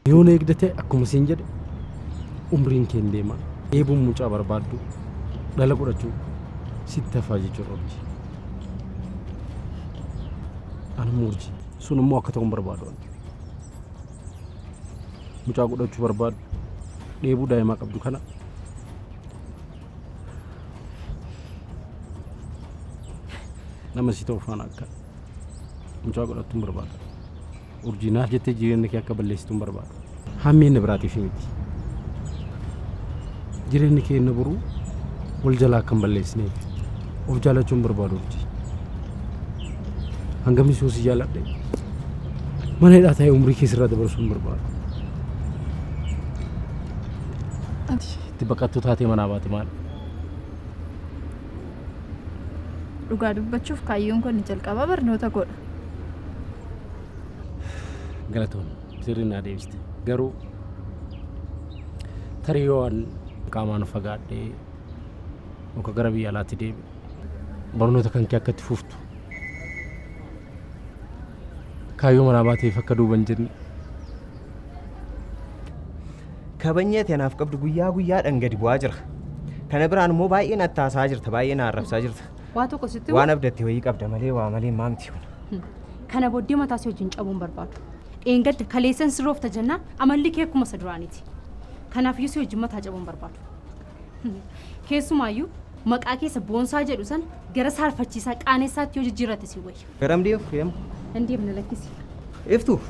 Yoo na eegde ta'e akkuma siin jedhe umriin kee hin deema. Dheebuun mucaa barbaaddu dhala godhachuu sitti hafaa jechuudha urjii. Anammoo urjii sun immoo akka ta'u hin barbaadu. ani. Mucaa godhachuu barbaaddu dheebuu daa'imaa qabdu kana nama si ta'u faana akka mucaa godhattu hin barbaada. Urjii naaf jettee jireenya kee akka balleessitu hin barbaadu. Hammeenna biraatiif miti. Jireenyi kee inni boruu wal jalaa akka hin balleessineef of jaalachuu hin barbaadu urjii. Hangamis yoo si jaaladhe mana hidhaa taa'ee umrii kee sirraa dabarsuu hin barbaadu. Ati Itti baqattuu taatee manaa baate maal? Dhugaa dubbachuuf kaayyoon koo inni jalqabaa barnoota koodha. Galatoomi. Sirrii naa deebiste. Garuu tarii yoo an qaamaan fagaadhee yookaan gara biyya alaatti deebi'e barnoota kan kee akka itti fuftu kaayyoo manaa baateef akka duuba hin jenne Kabajni ati anaaf qabdu guyyaa guyyaadhaan gadi bu'aa jira. Kana biraan immoo baay'ee natti haasa'aa jirta, baay'ee na arrabsaa jirta. Waa tokko sitti Waan abdatte wayii qabda malee waa malee maa miti kun. Kana booddee mataa si wajjin cabuu hin barbaadu. Dheengadda kaleessan sirroofta jennaan amalli kee akkuma isa duraaniiti. Kanaafiyyuu si wajjin mataa cabuu hin barbaadu. Keessumaayyuu maqaa keessa boonsaa jedhu sana gara saalfachiisaa qaanessaatti yoo jijjiirratte si wayya. Garam deemtu deemu? Hin deemna lakkisi. Iftu.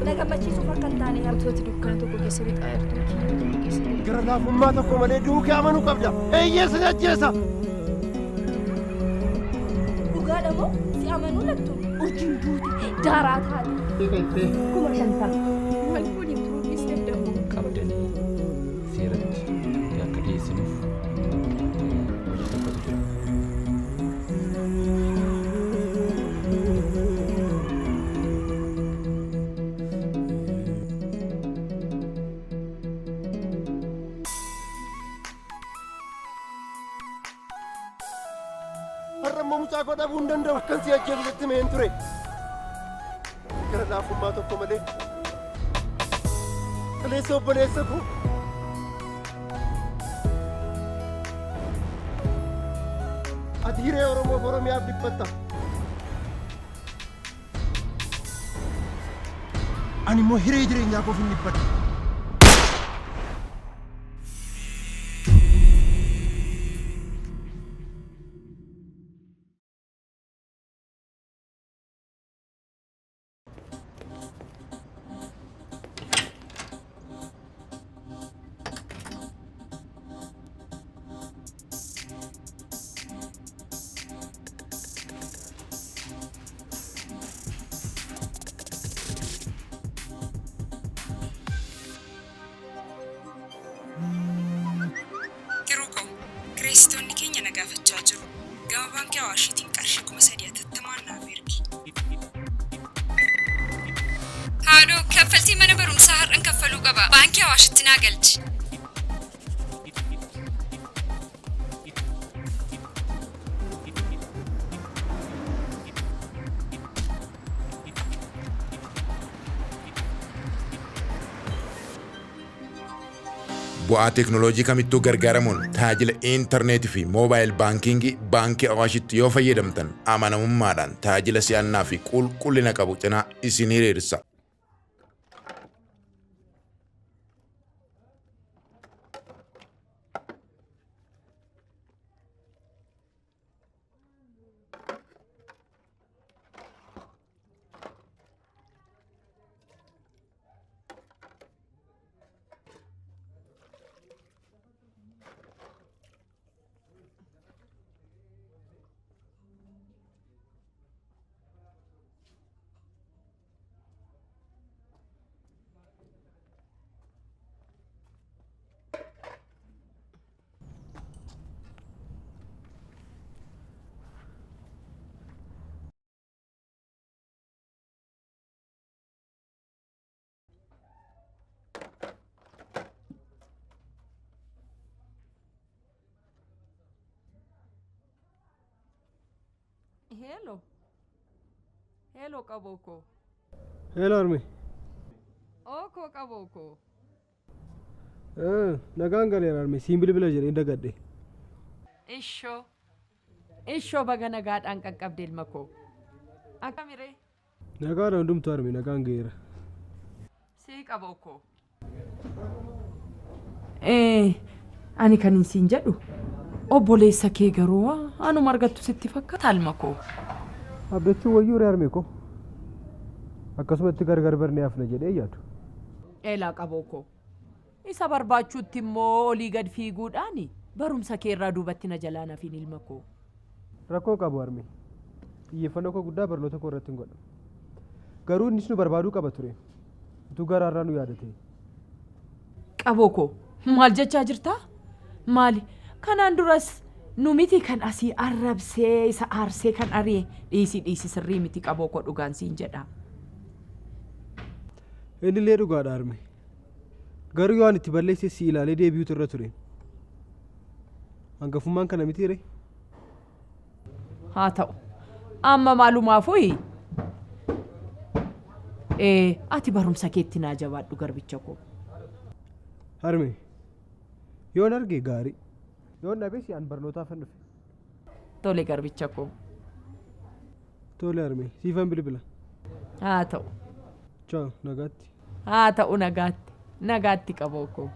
Na gammachiisuuf akka hin taane Utuu ati dukkana tokko keessa lixaa jirtu kiyyoo tokko keessa lixaa. Gara laafummaa tokko malee du'uu kee amanuu qabda. Eeyyee sin ajjeesa. Dhugaadha moo si amanuu lattu urjiin duute daaraa taate. 50,000. Maaliif waliin turuu dhiistee danda'u? Qabdanii seeratti akka dhiyeessinuuf hojii tokkotu jira. Har'a immoo mucaa koo dhabuu hin danda'u. Akkan si ajjeesu sitti himeen ture. Gara laafummaa tokko malee. Kaleessa obboleessa koo. Ati hiree Oromoof Oromiyaaf dhiphatta. Ani immoo hiree jireenyaa koof hin dhiphadhu. Tiruu koo, kireessitoonni keenya na gaafachaa jiru. Gama Baankii Awaashiitiin qarshii 3000 atattamaan naaf ergi. Haadhoo, kaffaltii mana barumsaa har'an kaffaluu qaba. Baankii Awaashitti naa galchi. Bu'aa teeknooloojii kamittuu gargaaramuun tajaajila intarneetii fi moobaayil baankiingii Baankii Awaashitti yoo fayyadamtan amanamummaadhaan tajaajila si'annaa fi qulqullina qabu cinaa isin hiriirsa. Hello. Hello qaboo koo. Hello harmee. Oo koo qaboo koo. Nagaan galeera harmee siin bilbila jedheen dagadhe. Ishoo. Ishoo baga nagaadhaan qaqqabde ilma koo. Akkamiree? Nagaadha hundumtuu harmee nagaan ga'eera. Sii qaboo koo. Ee, ani kanin siin jedhu obboleessa kee garuu anuma argattu sitti fakkaata ilma koo. Abdachuu wayyuu ree harmee koo. Akkasumatti gargar barnee hafna jedhee yaadu. Eelaa qaboo koo. Isa barbaachuutti immoo olii gad fiiguudhaan barumsa kee irraa duubatti na jalaa nafiin ilma koo. Rakkoo qabu harmee. Xiyyeeffannoo koo guddaa barnoota koo irratti hin godha. Garuu innis nu barbaaduu qaba ture. Utuu garaarraa nu yaadate. Qaboo koo maal jechaa jirtaa? Maali? Kanaan duras nu miti kan asii arrabsee isa aarsee kan ari'e dhiisi dhiisi sirrii miti qaboo koo dhugaan siin jedha. Innillee dhugaadha harmee. Garuu yoo ani itti balleesse si ilaalee deebi'utu irra ture. Hangafummaan kana miti ree? Haa ta'u. Amma maalumaafuu ee ati barumsa keetti naa jabaadhu garbicha koo. Harmee yoon arge gaarii. Yoon dhabes an barnootaafan dhufe. Tole garbicha koo. Tole harmee siifan bilbila. Haa ta'u. Ciao nagaatti. Haa ta'u nagaatti. Nagaatti qaboo koo.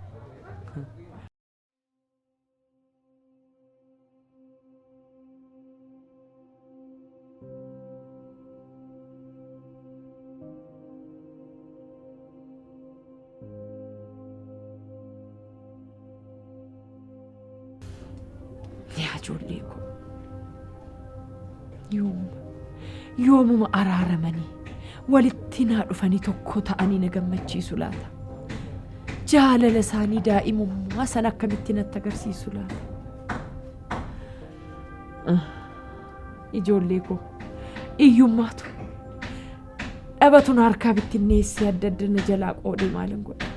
Yaa ijoollee koo. Yoomuma yoomuma araaramanii walitti naa dhufanii tokko ta'anii na gammachiisu laata? Jaalala isaanii daa'imummaa sana akkamitti natti agarsiisu laata? Ijoollee koo iyyummaatu dhabatu na harkaa bittinneessee adda adda na jalaa qoodee maalin godha?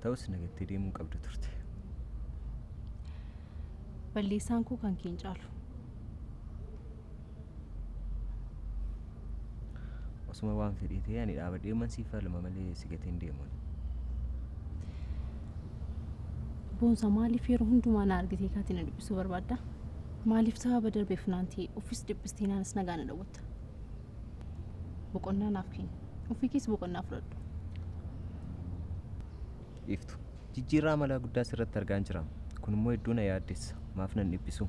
Ta'us nagattee deemuu qabdu turte. Balleessaan koo kan kee hin caalu. Osuma waan fedhii ta'ee ani dhaabadhee man siif falma malee si gatee hin deemu. Boonsaa maaliif yeroo hundumaa na argitee kaatee na dhiphisuu barbaadda? Maaliif sababa darbeef naan ta'e ofis dhiphistee naanis nagaa na dhowwatta? Boqonnaa naaf kenni. Ofii kees boqonnaa fudhadhu. Iftu. Jijjiirraa amalaa guddaa sirratti argaan jira. Kun immoo hedduu na yaaddessa. Maaf nan dhiphisu?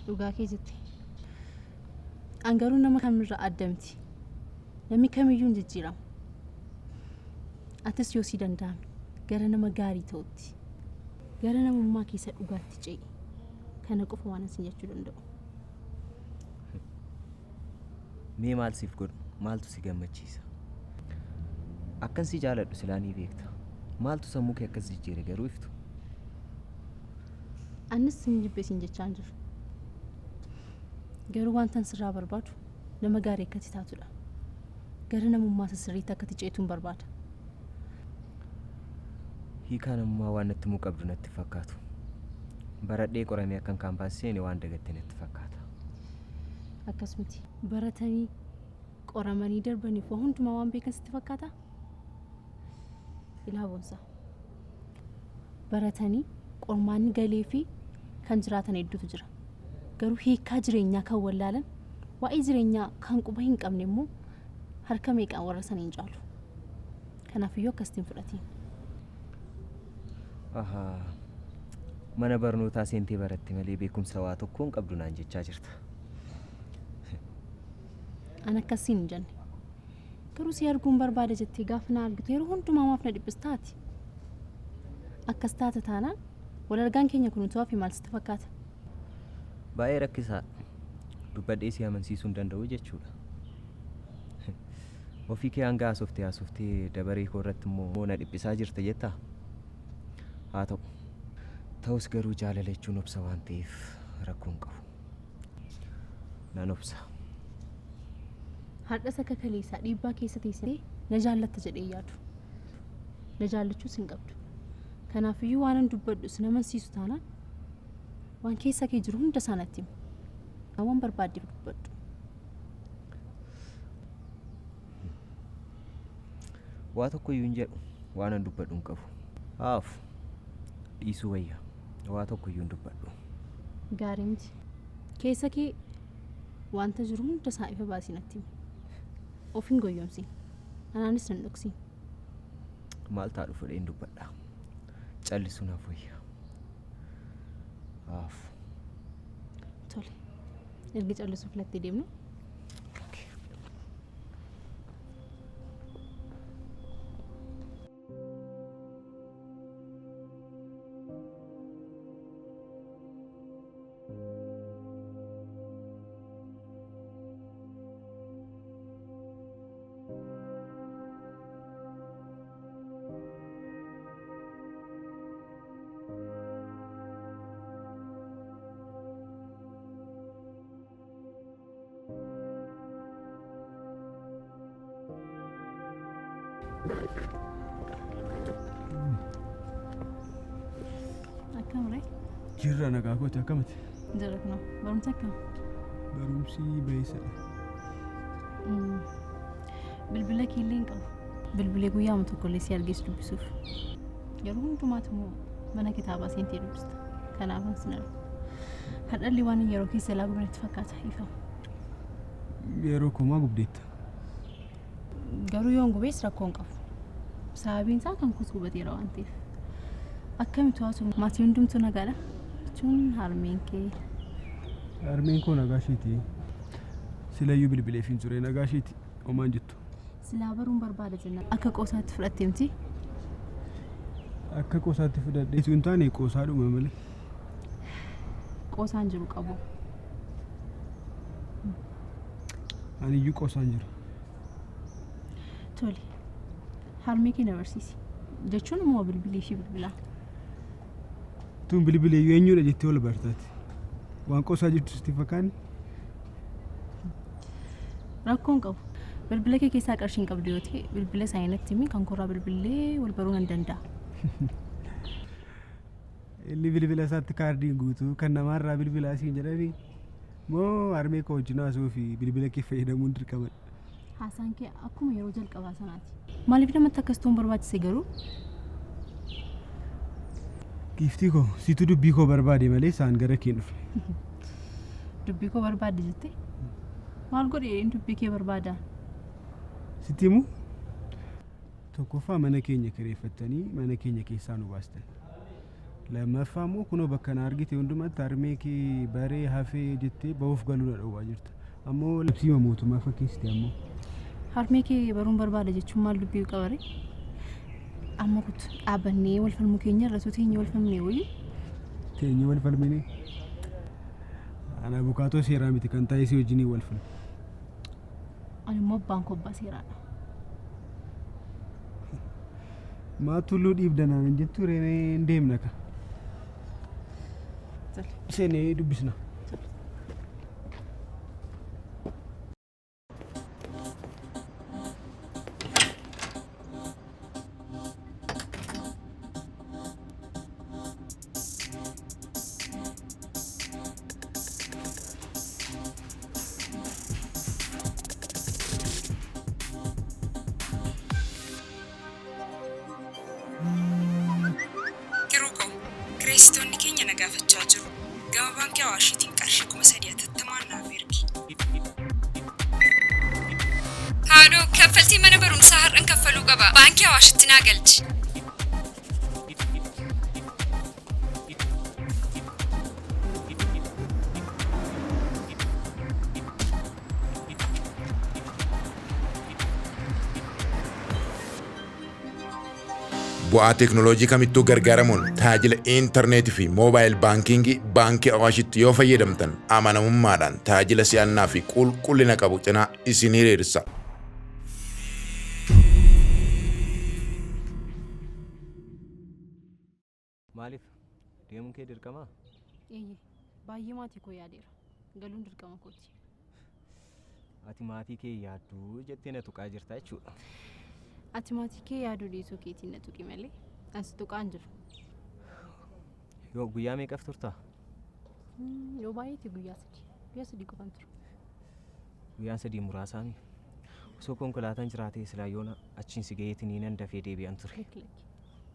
Dhugaa kee jette. An garuu nama kamirraa adda miti. Namni kamiyyuu hin jijjiirama. Atis yoo sii danda'ame gara nama gaarii ta'utti, gara namummaa keessa dhugaatti ce'i. Kana qofa waan sin jechuu danda'u. Mee maal siif godhu? Maaltu si gammachiisa? Akkan si jaaladhu silaa ni beekta. Maaltu sammuu kee akkas jijjiire garuu Iftu? Anis sin jibbe siin jechaa hin jiru. Garuu wantan sirraa barbaadu nama gaarii akka ati taatudha. Gara namummaa isa sirriitti akka ati ceetuun barbaada. Hiikaa namummaa waan natti himuu qabdu natti hin fakkaatu. Baradhee qoramee akkan kaampaasii seene waan dagatte natti fakkaata. Akkas miti. Baratanii Qoramanii darbaniif waa hundumaa waan beekan sitti fakkaata? Ilaa Boonsaa. Baratanii qormaanni galee fi kan jiraatan hedduutu jira. Garuu hiikkaa jireenyaa kan wallaalan waa'ee jireenyaa kan quba hin qabne immoo harka meeqaan warra sana hin caalu. Kanaafiyyuu akkasitti hin fudhatiin. Ahaa. Mana barnootaa seentee baratte malee beekumsa waa tokkoo hin qabdu naan jechaa jirta. An akkasiin hin jenne. Garuu si arguun barbaada jettee gaafa na argitu yeroo hundumaa maaf na dhiphistaa ati? Akkas taata taanaan wal argaan keenya kun utuu hafee maal sitti fakkaata? Baay'ee rakkisaadha. Dubbadhee si amansiisuu hin danda'u jechuudha. Ofii kee hanga haasoftee haasoftee dabaree koo irratti immoo na dhiphisaa jirta jettaa? Haa ta'u. Ta'us garuu jaalala jechuun obsa waan ta'eef rakkoo hin qabu. Nan obsa. Har'as akka kaleessaa dhiibbaa keessa teessee na jaallatta jedhee hin yaadu. Na jaallachuus hin qabdu. Kanaafiyyuu waanan dubbadhu sin amansiisu taanaan waan keessa kee jiru hunda isaa natti himi. Waan barbaadde dubbadhu. Waa tokkoyyuu hin jedhu. Waanan dubbadhu hin qabu. Haa hafu. Dhiisuu wayya. Waa tokkoyyuu hin dubbadhu. Gaarii miti. Keessa kee wanta jiru hunda isaa ifa baasii natti himi. Of hin goyyomsin. Anaanis nan dhoksin. Maal taadhu fedheen dubbadha. Callisuu naaf wayya. Haa hafu. Tole. Erga callisuu filattee deemnu. Akkam ree? Jirra nagaa kooti akkamati? Jira kunoo. Barumsa akkam? Barumsi bayeessadha. Bilbila keellee hin qabu. Bilbilee guyyaama tokkollee si argees dubbisuuf. Yeroo hundumaatu immoo mana kitaabaa seentee dubbista. Kanaafan sin argu. Har'allee waan yeroo keessa ilaa gubanitti fakkaata ifama. Yeroo koomaa gubdeetta. Garuu yoon gubees rakkoo hin qabu. Sababiin isaa kan koos gubateera waan ta'eef. Akkamitti haasuu maatii hundumtuu nagaadha? Jechuun harmeen kee. Harmeen koo nagaa isheeti. Silayyuu bilbileef hin ture nagaa isheeti homaan jettu. Silaa baruun barbaada jennaan akka qoosaatti fudhatte miti? Akka qoosaatti fudhadheetu hin taane qoosaadhuma malee. Qoosaan jiru qabu. Aniyyuu qoosaan jiru. Tole. Harmee kee na barsiisi. Jechuun immoo bilbilii fi bilbilaa. Tun bilbileeyyuu eenyudha jettee ol bartaati. Waan qoosaa jirtu sitti fakkaanne. Rakkoo hin qabu. Bilbila kee keessaa qarshii hin qabdu yoo ta'e bilbila isaanii natti himi kan koorraa bilbilee wal baruu nan danda'a. Inni bilbila isaatti kaardiin guutuu kan namaarraa bilbilaa siin jedhanii moo harmee koo wajjin haasa'uu fi bilbila kee fayyadamuun dirqamadha. Haasaan kee akkuma yeroo jalqabaa sanaati. Maaliif namatti akkas ta'uun barbaachise garuu? Giiftii koo situ dubbii koo barbaade malee isaan gara kee hin dhufne. Dubbii koo barbaadde jettee? Maal godhe jedheen dubbii kee barbaada? Sitti himuu? Tokkoffaa mana keenya kireeffattanii mana keenya keessaa nu baastan. Lammaffaa immoo kunoo bakka na argite hundumatti harmee kee baree hafee jettee bahuuf galuu na dhowwaa jirta. Ammoo labsiima mootummaa fakkeessite ammoo. Harmee kee baruun barbaada jechuun maal dubbii qaba ree? Amma kottu dhaabannee wal falmuu keenya irra osoo teenyee wal falmine wayyu. Teenyee wal falminee? Ani abukaatoo seeraa miti kan taa'ee si wajjiniin wal falmu. Ani immoo abbaan koo abbaa seeraadha. Maa tulluu dhiibda naan hin jettuu ree mee hin deemna ka. Seenee dubbisna. Kireessitoonni keenya na gaafachaa jiru. Gama baankii Awaashiitiin qarshii 3000 hatattamaan naaf ergi. Haadhoo, kaffaltii mana barumsaa har'an kaffaluu qaba. Baankii Awaashitti naa galchi. Bu'aa teeknooloojii kamittuu gargaaramuun tajaajila intarneetii fi moobaayil baankiingii baankii Awaashitti yoo fayyadamtan amanamummaadhaan tajaajila si'annaa fi qulqullina qabu cinaa isin hiriirsa. Maaliif? Deemuun kee dirqamaa? Eeyyee, baay'ee maatii koo yaadeera. Galuun dirqama kooti. Ati maatii kee yaadduu jettee na tuqaa jirta jechuudha. Ati maatii kee yaaduu dhiisuu keetiin na tuqi malee an si tuqaa hin jiru. Yoo guyyaa meeqaf turta? Yoo baay'ate guyyaa sadi. Guyyaa sadii qofan tura. Guyyaan sadii muraasaami. Osoo konkolaataan jiraatee silaa yoona achiin si gaheetiin nan dafee deebi'an ture. Lakki lakki.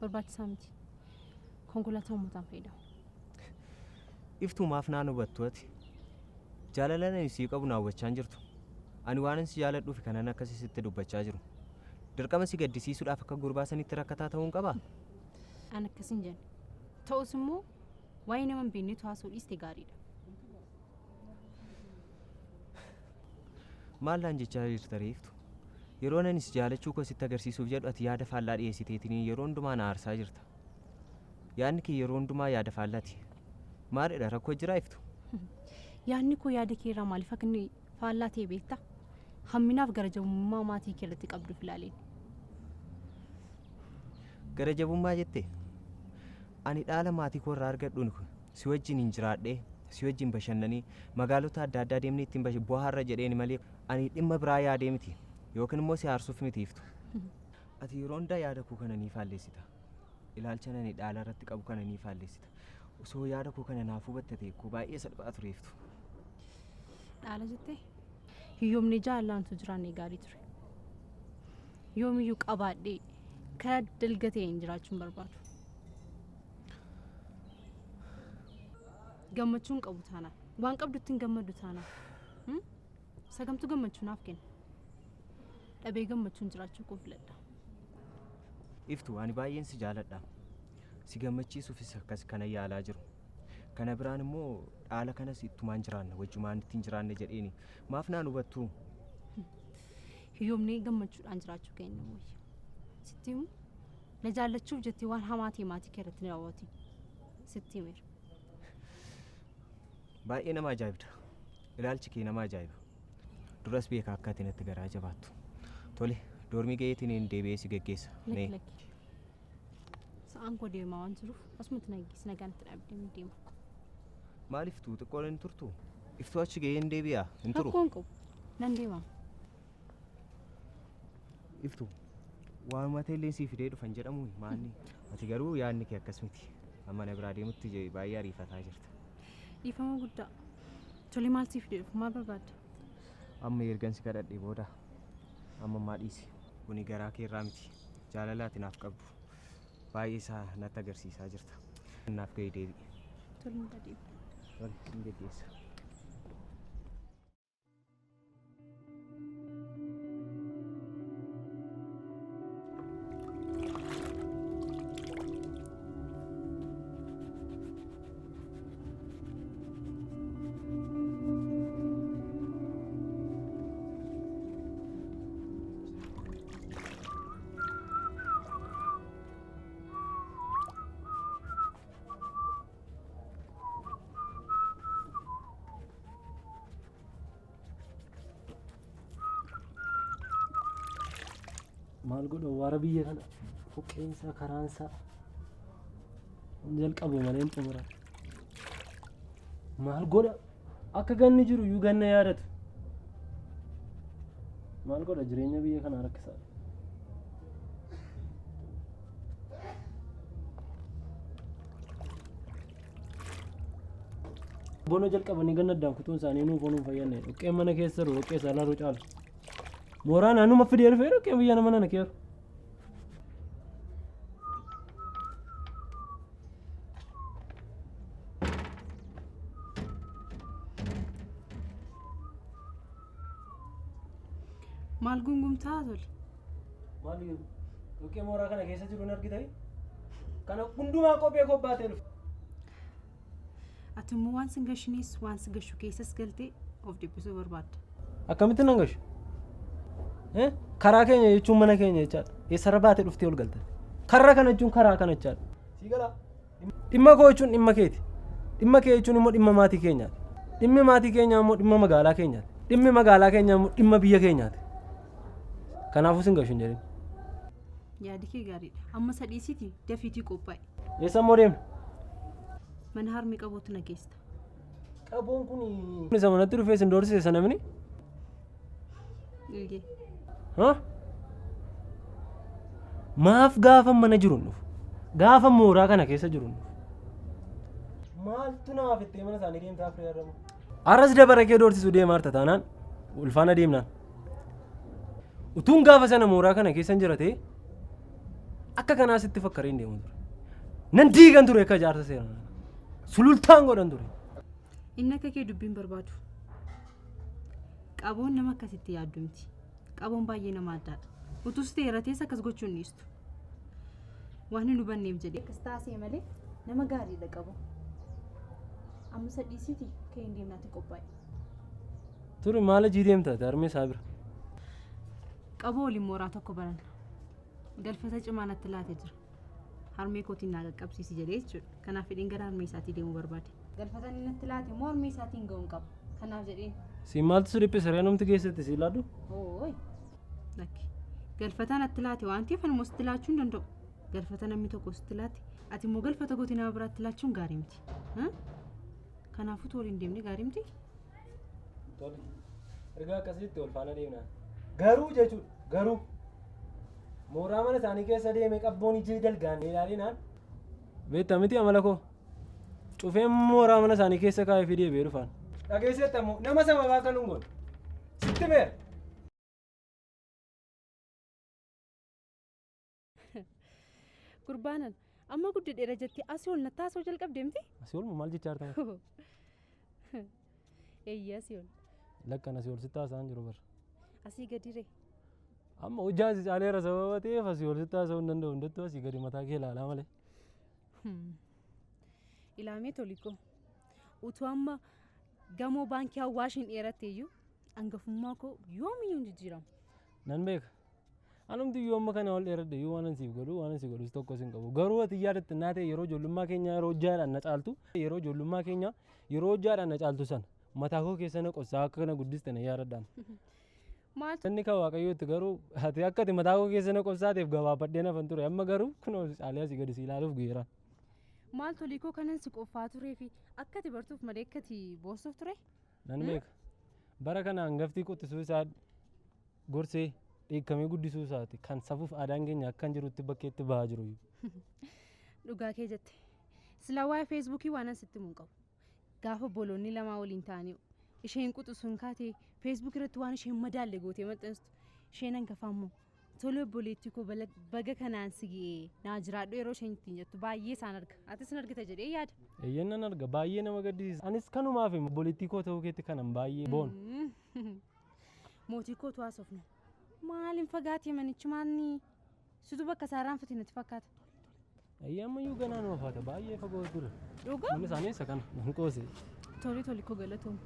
Barbaachisaa miti. Konkolaataa uummataan fayyadama. Iftuu maaf naan hubattu ati? Jaalala ani sii qabu na hubachaa hin jirtu. Ani waanan si jaaladhuufi kanan akkasi sitti dubbachaa jiru. Dirqama si gaddisiisuudhaaf akka gurbaa sanitti rakkataa ta'uun qabaa? An akkas hin jenne. Ta'us immoo waa'ee nama hin beekneetu haasa'uu dhiiste gaariidha. Maal naan jechaa jirta ree Iftu? Yeroon ani si jaalachuu koo sitti agarsiisuuf jedhu ati yaada faallaa dhiyeessiteetiniin yeroo hundumaa na aarsaa jirta. Yaadni kee yeroo hundumaa yaada faallati. Maalidha rakkoo jiraa Iftu? Yaadni koo yaada kee irraa maaliif akka inni faallaa ta'e beektaa? Hamminaaf gara jabummaa maatii kee irratti qabduuf ilaaleen. Gara jabummaa jette? Ani dhaala maatii koo irraa argadhuun si wajjiniin jiraadhee, si wajjin bashannanee, magaalota adda addaa deemnee ittiin bohaarra jedheeni malee ani dhimma biraa yaadee miti. Yookiin immoo si aarsuuf miti Iftu. Ati yeroo hundaa yaada koo kana ni faalleessita. Ilaalcha ani dhaala irratti qabu kana ni faalleessita. Osoo yaada koo kana naaf hubatte ta'e koo baay'ee salphaa ture Iftu. Dhaala jettee? Hiyyoomni jaalalaan utuu jiraannee gaarii ture. Yoomiyyuu qabaadhee karaa dalga ta'een jiraachuu hin barbaadu. Gammachuu hin qabu taanaan, waan qabdutti hin gammaddu taanaan, sagamtuu gammachuu naaf kenna. Dhabee gammachuun jiraachuu koo filadha. Iftu ani baay'een si jaaladha. Si gammachiisuufis akkas kana yaalaa jiru. Kana biraan immoo dhaala kanas ittumaan jiraanna wajjumaan ittiin jiraanna jedheeni. Maaf naan hubattuu? Hiyyoomnee gammachuudhaan jiraachuu keenya wayya. Sitti himu na jaallachuuf jettee waan hamaa ta'e maatii kee irratti hin raawwatin. Sitti himeera. Baay'ee nama ajaa'ibda. Ilaalchi kee nama ajaa'iba. Duras beeka akka ati natti garaa jabaattu. Tole, doormii ga'eetiin deebi'ee si geggeessa. Lakki Mee. lakki. Sa'aan koo deemaa waan jiruuf asumatti na geggeessi nagaan itti dhaabdee deema. Maaliif tuu xiqqoo hin turtu? Iftuu achi ga'ee hin deebi'a. Hin turu. Rakkoo hin qabu. Nan deema. Iftu waanuma ta'e illee sii fidee dhufan jedhamu maanni. Ati garuu yaadni kee akkas miti. Amma na biraa deemutti baay'ee ariifataa jirta. Dhiifama guddaa. Tole maal siif fidee dhufu maal barbaadda? Amma ergan si kadhadhee booda amma ammaa dhiisi. Kuni garaa kee irraa miti. Jaalala ati naaf qabdu baay'ee isaa natti agarsiisaa jirta. Naaf ga'ii deebi'i. Tole nan deebi'a. Tole sin geggeessa. Maal godha waara biyya kana dhoqqeensaa karaansaa hin jalqabu malee hin xumuran. Maal godha akka ganni jiru iyyuu ganna yaadatu. Maal godha jireenya biyya kanaa rakkisaadha. Bona jalqabanii ganna addaan kutuun isaanii nuuf onuun fayyadne dhoqqeen mana keessa jiru dhoqqee isaa laruu caalu. Mooraan anuma fidee dhufee dhoqqeen biyya nama nana keeru. Maal gungumtaa tole? Maal dhoqqee mooraa kana keessa jiru hin argitanii? Kana hundumaa kophee kobbaatee dhufe. Ati immoo waan sin gashinees waan si gashu keessas galtee of dhiphisuu barbaadda. Akkamitti nan gashu? Karaa keenya jechuun mana keenya jechaadha. Eessarra baatee dhuftee ol galta? Karra kana jechuun karaa kana jechaadha. Sii galaa? Dhimma koo jechuun dhimma keeti. Dhimma kee jechuun immoo dhimma maatii keenyaati. Dhimmi maatii keenyaa immoo dhimma magaalaa keenyaati. Dhimmi magaalaa keenyaa immoo dhimma biyya keenyaati. Kanaafuu sin gashu hin jedhin. Yaadi kee gaariidha. Amma isa dhiisiitii dafiitii qophaa'i. Eessa immoo deemna? Mana harmee qabootti na geessita. Qaboon kun isa manatti dhufee isin doorsise sana mini? Eeyyee. Ha? Maaf gaafa mana jiru hin dhufu? Gaafa mooraa kana keessa jiru hin dhufu? Maaltu naaf ittee mana isaanii deemtaa firee arramu? Arras dabara kee doorsisu deemaa jirta taanaan ulfaana deemnaan. Utuun gaafa sana mooraa kana keessa hin jira ta'e akka kanaa sitti fakkaree hin deemu ture. Nan diigan ture akka jaarsa seeraan. Sulultaan godhan ture. Inni akka kee dubbiin barbaadu. Qaboon nama akkasitti yaaddu miti. Qaboon baay'ee nama addaadha. Utuu si ta'eera ta'es akkas gochuu hin dhiistu. Waan hin hubanneef jedhee. Akkas taasee malee nama gaariidha qabu. Amma isa dhiisiiti ka'ee hin deemnaati qophaa'e. Turi maal hojii deemta ati harmee isaa bira? Qaboo waliin mooraa tokko baranna. Galfata cimaa natti laate jira. Harmee kootiin naa qaqqabsiisi jedhee jechuudha. Kanaaf fedhiin gara harmee isaatii deemuu barbaade. Galfata inni natti laate immoo harmee isaatiin ga'uun qaba. Kanaaf jedheen. Siin maaltu si dhiphise ree namti keessatti si laadhu? Ooyi. Lakki. Galfata natti laate waan ta'eef anuma sitti laachuu hin danda'u. Galfata namni tokko sitti laate ati immoo galfata gootee nama biraatti laachuun gaarii miti. Kanaafuu tu waliin deemnee gaarii miti? Tole. Erga akkasitti wal faana deemna. Garuu jechuudha. Garuu mooraa mana isaanii keessa deemee qabboon ija dalgaan ilaalinaan beekta miti amala koo. Cufeen mooraa mana isaanii keessa kaa'ee fi deebi'ee dhufaan. Dhageesseetta immoo nama sababaa kan hin goone. Sitti meera. Gurbaanan amma guddadheera jettee asii ol natti haasa'uu jalqabde miti? Asii ol maal jechaa jirta? Eeyyee asii ol. Lakkan asii ol sitti haasa'an jiru bara. Asii gadi ree. Amma hojjaa si caaleera sababa ta'eef asii ol sitti haasa'uu hin danda'u hundattuu asii gadi mataa kee ilaalaa malee. Ilaamee toliko. Utuu amma gamoo baankii Awwaashiin dheeratte iyyuu hangafummaa koo yoomiyyuu hin jijjiiramu. Nan beeka. Anumti iyyuu amma kana ol dheeradhe iyyuu waan siif godhu waan si godhus tokkos hin qabu. Garuu ati yaadatte naa ta'e yeroo ijoollummaa keenyaa yeroo hojjaadhaan na caaltu yeroo ijoollummaa keenyaa yeroo hojjaadhaan na caaltu sana mataa koo keessa na qossaa akka kana guddiste na yaadadhaan. Maaltu Inni kan Waaqayyootti garuu ati akka ati mataa koo keessa na qossaateef gabaabbadhee nafan ture amma garuu kunoo caalee asii gadi si ilaaluuf geera. Maal tolii koo kanan si qoffaa turee fi akka ati bartuuf malee akka ati boossuuf ture? Nan beeka. Bara kana hangaftii quxisuu isaa gorsee dheekkamee guddisuu isaati kan safuuf aadaan keenya akka hin jirutti bakkeetti bahaa jiru. Dhugaa kee jette. Silaa waa'ee feesbuukii waanan sitti himu hin qabu. Gaafa obboloonni lamaa waliin ta'anii isheen quxisuun kaatee feesbuuk irratti waan isheen madaalle gootee maxxansitu isheen hangafaa immoo tole obboleettii koo baga kanaan si ga'ee naa jiraadhu yeroo isheen ittiin jettu baay'ee isaan arga. Atis hin argita jedhee yaada. Eeyyeen nan arga baay'ee nama gaddisiisa. Anis kanumaaf obboleettii koo ta'uu keetti kanan baay'ee boonu. Mootii kootu haasofna. Maaliin fagaatee manichi maalni situ bakka isaa irraanfate natti fakkaata. Eeyyee ammayyuu ganaa numa faata baay'ee fagoo ture. Dhugaa? Manni isaanii isa kana nan qoose. Tole tole koo galatoom.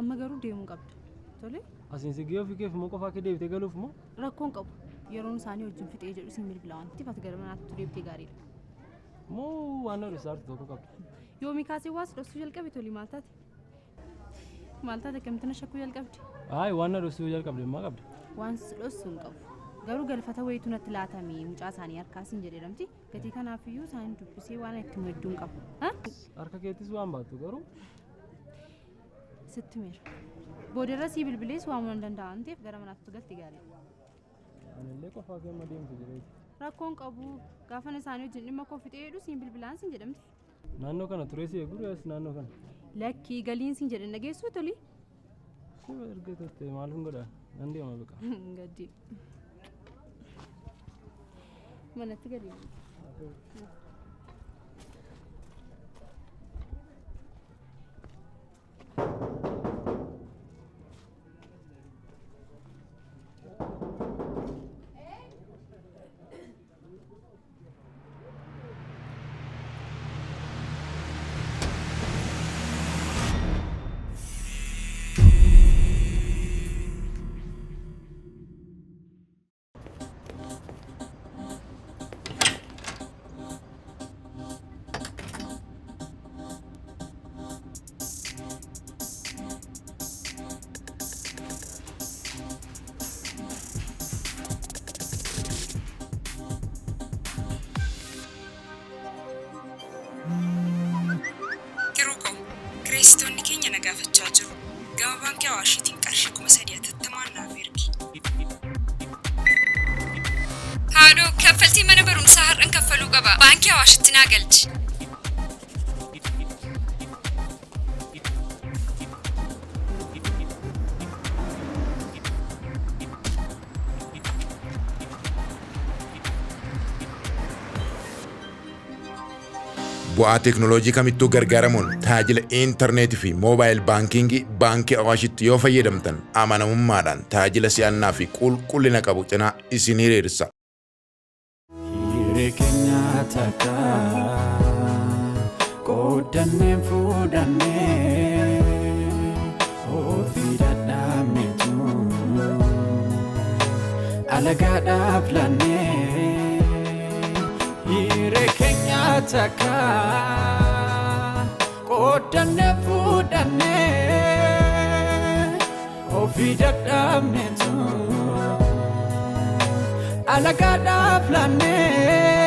Amma garuu deemuu qabda. Tole Asiin si gahee ofii keef immoo qofaa kee deebitee galuuf moo? Rakkoon qabu. Yeroon isaanii wajjin fixee jedhu sin bilbila waan ta'eef ati gara manaatti deebitee gaariidha. Moo waan na dhossaa jirtu tokko qabda? Yoomii kaasee waas dhoksuu jalqabe tolii maal taate? Maal taate akkamitti na shakkuu jalqabde? Ayi waan na dhoksuu jalqabde maa qabda? Waan si dhossu hin qabu. Garuu galfata wayiitu natti laatame mucaa isaanii harkaa siin jedheera miti. Gatii kanaafiyyuu isaan dubbisee waan itti himu hedduu hin qabu. Ha? Harka keettis waan baattu garuu Sitti himeera. Boodarra sii bilbilees waamuu nan danda'a waan ta'eef gara manaatti galti gaariidha. Anillee qofaa kee amma deemtu jedheeti. Rakkoon qabu gaafan isaanii wajjin dhimma koo fixee jedhu siin bilbilaan siin jedhamti. Naannoo kana turee si eeguu rees naannoo kana. Lakkii galiin siin jedhan dhageessuu toli. Si erga turte maal hin godha nan deema beqa. Gaddi. Manatti galii. Gama baankii Awaashiitiin qarshii 3000 hatattamaan naaf ergi. Haadhoo, kaffaltii mana barumsaa har'an kaffaluu qaba. Baankii Awaashitti naa galchi. Bu'aa teeknooloojii kamittuu gargaaramuun tajaajila intarneetii fi moobaayil baankiingii baankii Awaashitti yoo fayyadamtan amanamummaadhaan tajaajila si'annaa fi qulqullina qabu cinaa isin hiriirsa. Hiree keenya takka qooddanneen fuudhannee ofii dadhabneetu alagaadhaaf laannee. Hiree keenya takka qooddannee fuudhannee ofii dadhabneetu alagaadhaaf laannee.